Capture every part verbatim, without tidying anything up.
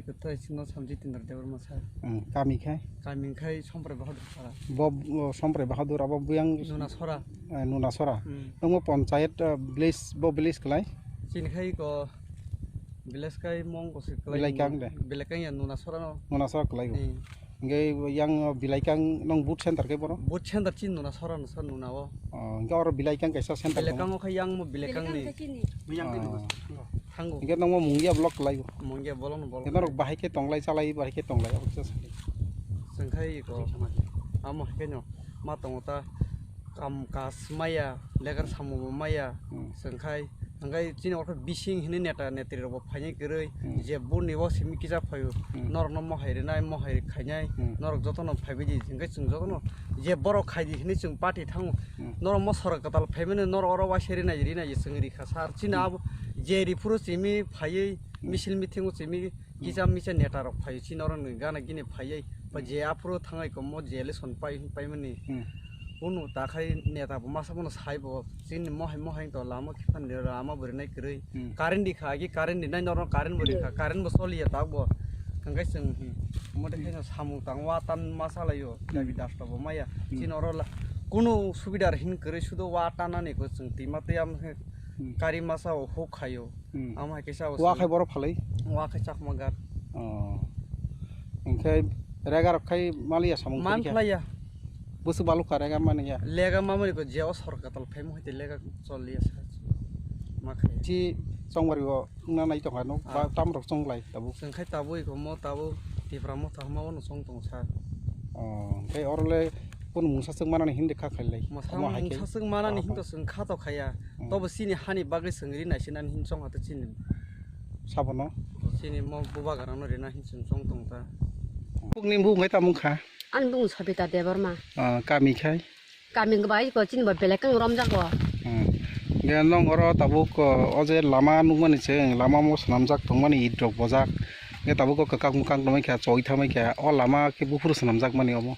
Kothai sino Samjit Indra Debbarma sir. Hmm, kami khai? Kami khai Somprai Bahadur Sara. Bo, bo Somprai Bahadur abo buyang Nuna Sora. Eh, Nuna Sora. Hmm. Nungmo panchayat, eh, village, bo village klai? Chini khai ko village kai mong ko se klai. Bilai kang de? Bilai kang ya Nuna Sora no. Nuna Sora klai go. Hmm. Hingke yang bilai kang nong boot center ke boro? Boot center chini Nuna Sora no sir Nuna o. Oh, hingke oro bilai kang kaisa center. Bilai kang o khai yang mo bilai kang ni. Bilai kang ni. Oh. Thango. Hingke nangma Mungia block lai. Mungia block no block. Norok bahai khe tonglai chalai, bahai khe tonglai, abo kisa sakhe. Sengkhai ko. Amo hai khe no ma tongo ta kam kas maya, legar samung maya. Hmm. Sengkhai, hingkhai chini orkho bising hini neta netri rok bo phainai kwrwi, hmm, je buni bo simi kisa phaio. Hmm. Norok no mohai rinai, mohai khainai, hmm, norok joto no phaibai di, hingkhai chwng joto no je borok khai di hini chwng party thango. Hmm. Norok mo sorok kwtal phaimani norok oro waisa rinai rinai chwng rikha sir. Chini, hmm, abo je riphuru chimi phaiwi, hmm, misil meeting o chimi, hmm, kisa misa neta rok phaiwi chini oro ni gana gini phaiwi. Ba, hmm, je aphuru thangai komo je election pai paimani. Hmm. Kunu takhai neta bo masa bono sai bo chini mohai mohai to lama khiphani lama bwrwi nai kwrwi. Hmm. Current di kha agi current di nai norok current bo di kha, hmm, current bo soliya tak bo. Hingkhai chwng, hmm, mode khe samung tang wa tan masa laio. Hmm. Dabi das to bo maya. Hmm. Chini oro la-, kunu subidar hin kwrwi sudo wa tanani ko chwng tima tei am he, hmm, kari masa o huk khaio. Hmm. Amo hai kisa wa khai borok phalwi? Wa khai chakma gar. Oh. Hingkhai rega rok khai maliya samung man khe? Phlaiya. Busu balu kha rega mani ya? Lega mamani ko je o sorkar tal phaimo hai te lega choliya sa. Ma khai. Chi chongmari o wngna nai tongkha no, ah, ba tam rok chonglai tabuk. Chwng khai tabuk iko mo tabuk Tipra motha hwnma bono chong tongo sir. Oh, hingkhai oro le kunu mungsa chwng manani hindi kha khailai. Mwsang omo hai khe mungsa chwng manani, oh, hinkhe chwng kha to khaya. Hmm. Tobo chini hani bagwi chwng ri naisinani hin chong hato chini. Sabono? Chini mo bubagrano rina hin chwng chong tong ta. Bukni buk wngkhe tamo wngkha? Ani bung Sabita Debbarma. Ah, kami khai? Kami bai ko chini bo belai kang romjak bo. Hmm. Ge nong oro tabuk, o je lama nukmani se, lama mo swnamjak tongmani it rok bojak. Ge tabuk o kwkak mwkang tongmani khe choi thangmani khe o lama khe buphuru swnamjakmani omo.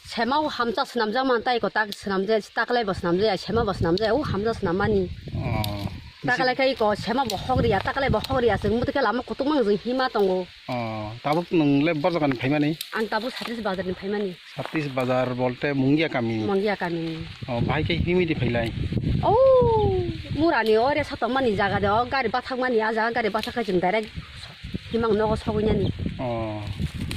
Sema o hamjak swnamjak man tai ko tak swnamjak taklai bo swnamjak sema bo swnamjak o hamjak swnammani. Oh. Taklai khai ko sema bo hok riya taklai bo hok riya chwng muti khe lama kutung mang jwng hima tongo. Oh, tabuk nwng le bor jagani phaimani? Ang tabuk Satis bazar ni phaimani. Satis bazar bolte Mungia kami ni? Mungia kami ni. Oh, bahai khe himidi phailai? Oh, murani ore satokmani jaga de o gari bathakmani a jaga gari bathak khai chwng direct himang nogo sogwi nani. Oh.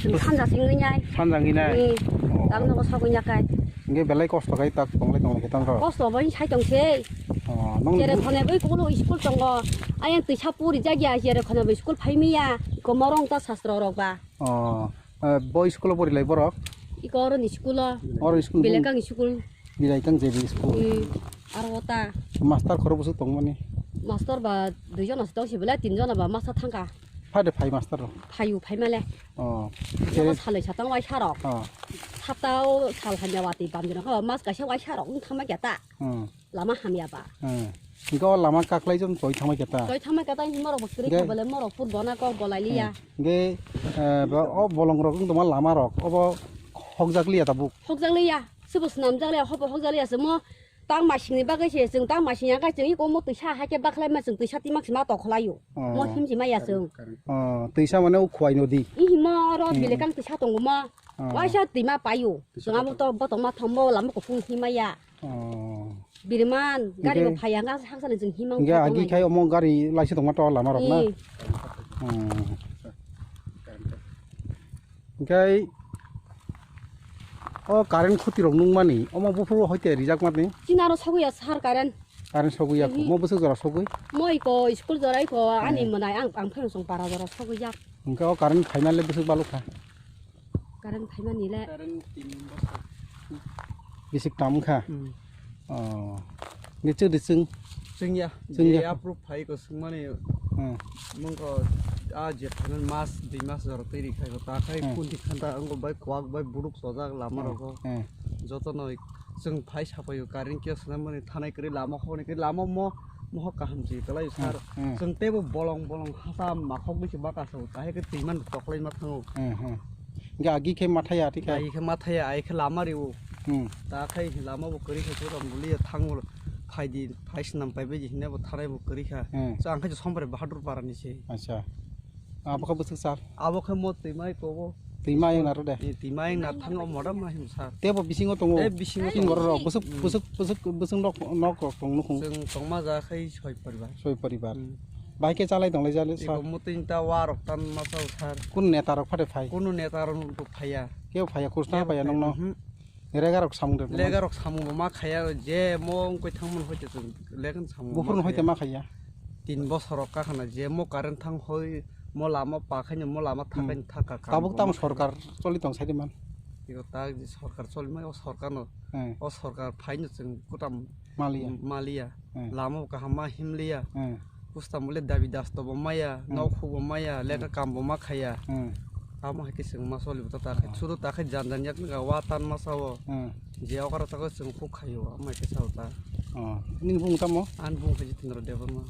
Chwng sanja singwi nai. Sanja wngwi nai? Hmm. Oh. Tang nogo sogwi nai kai. Hingke belai kosto khai tak tonglai tonglai khe tang rw? Kosto bai sai tong se. Oh, nong jere khone bai kulo school tongo. Ayang twisa puri jagya jere khone bai school phai miya. Ko morong ta sastra rok ba. Oh, eh, bo school o pori lai borok? Iko oro ni school o. Oro school bung? Bilai kang school. Bilai kang J B school. Hmm. Aro ta. Master khoro bwswk tongmani? Master ba dui jona se tong se belai tin jona ba master thangka. Phai de phai master rok? Phayu phai male. Oh. Jabo salai satang wai sarok. Oh. Sapta o sal hamya wati bam jona ko mas kaisa wai sarok wng thangma kya ta. Hmm. Lama hamya ba. Hmm. Hingke o lama kaklai jon toi thangma kya ta. Toi thangma kya ta himo rok bwswk khe bole morok pur bona kok bolai liya. Hmm. Hingke, eh, ba, o bolong rok wng tongma lama rok obo hokjak liya tabuk. Hokjak liya. Sibo swnamjak liya hobo hokjak liya se mo. Tang masingni bagwi se chwng tang masing ya khe chwng iko mo twisa hai khe bakhlai ma chwng twisa timak sima tokhlai o. Oh. Mo himji ma ya chwng. Oh, twisa mane o Khowai nodi. I himo oro, hmm, bilekang twisa tongo mo. Oh. Waisa twima pai o. Chwng abo to botong ma thombo lama kuphung hima ya. Oh. Biriman gari bo phai ya nga haksa ni chwng hima. Hingke agi khai omo gari laisi tongma to lama rok na. Hmm. Hingke o current khuti rok nukmani, omo buphuru hoite rijak mani? Chini aro sogwi ya sir current. Current sogwi ya, mhm, mo bwswk jora sogwi? Mo iko school jora iko ani, hmm, mwnai ang, ang phai song para jora sogwi jak. Hingke o current phaimale bwswk baluk kha? Current phaimani le. Current tin bosta. Bisik tam kha? Hmm. Oh. Ni chwng di chwng? Chwng ya. Chwng ya. Approve phai ko swngmani. Hmm. Mungko a je phaimani mas, dui mas jora twi ri khai ko ta khai, hmm, kunti khanta wngko bai kwak bai buduk sojak lama, hmm, rogo. Hmm. Joto no chwng phai sapaio current khe swnamani thanai kwrwi lama hokni kwrwi lama mo mohor kaham se kwlai sar. Hmm, hmm. Chwng teibo bolong bolong hata makhok bai se baka sao, kahai khe twiman toklai ma thango. Hmm, hmm. Hingke agi khe mathaya, thik khe? Agi khe mathaya, ai khe lama rio. Hmm. Ta khai lama bo kwrwi khe, chwng bulia thango, phaidi, phai swnam pai bai hinne bo thanai bo kwrwi kha. Hmm. So ang khe Somprai Bahadur para ni se. Acha. Abo khe bwswk sal? Abo khe mo twima eko bo. Twima ayang naro de? Eh, twima ayang na thango moda ma him sal. Tebo bisingo tongo? Eh, bisingo tongo. Tin borok rok bwswk, hmm, bwswk, bwswk, bwswk nok, nok rok tong nukhung? Chwng tongma ja khai soi poribar. Soi poribar. Hmm. Bai khe chalai tonglai jale sal? Eko mo tin ta wa rok tan ma sao sal. Kun neta rok phate phai? Kunu neta rok phaiya. Kebo phaiya, kusna phaiya nongno? Mhm. Lega rok samung de. Lega rok samung bo ma khaiya, je mo wngkoi thangmani hoite chwng legan samung. Buphur no hoite ma khaiya. Tin bosor rok kakhana je mo current thang hoi, mo lama pa khaino, mo lama thakaino thaka. Hmm. Tabuk tamo sorkar choli tong sai man. Iko tak je sorkar choli mai, o sorkar no. Hmm. O sorkar phaino chwng kutam maliya. Maliya. Hmm. Lama bo kaham ma himliya. Hmm. Kusta mole dabi das to bo maya, hmm, nok hu bo maya, hmm, leta kam bo ma khaya. Hmm. Tamo hai khe chwng ma soli bo ta ta khai. Hmm. Sudu ta khai jan jan yak nang wa tan ma sao. Hmm. Je okara ta ko chwng khu khayo, amai khe sao ta. Oh, nini bung tamo? An bung khe Jitendra Debbarma.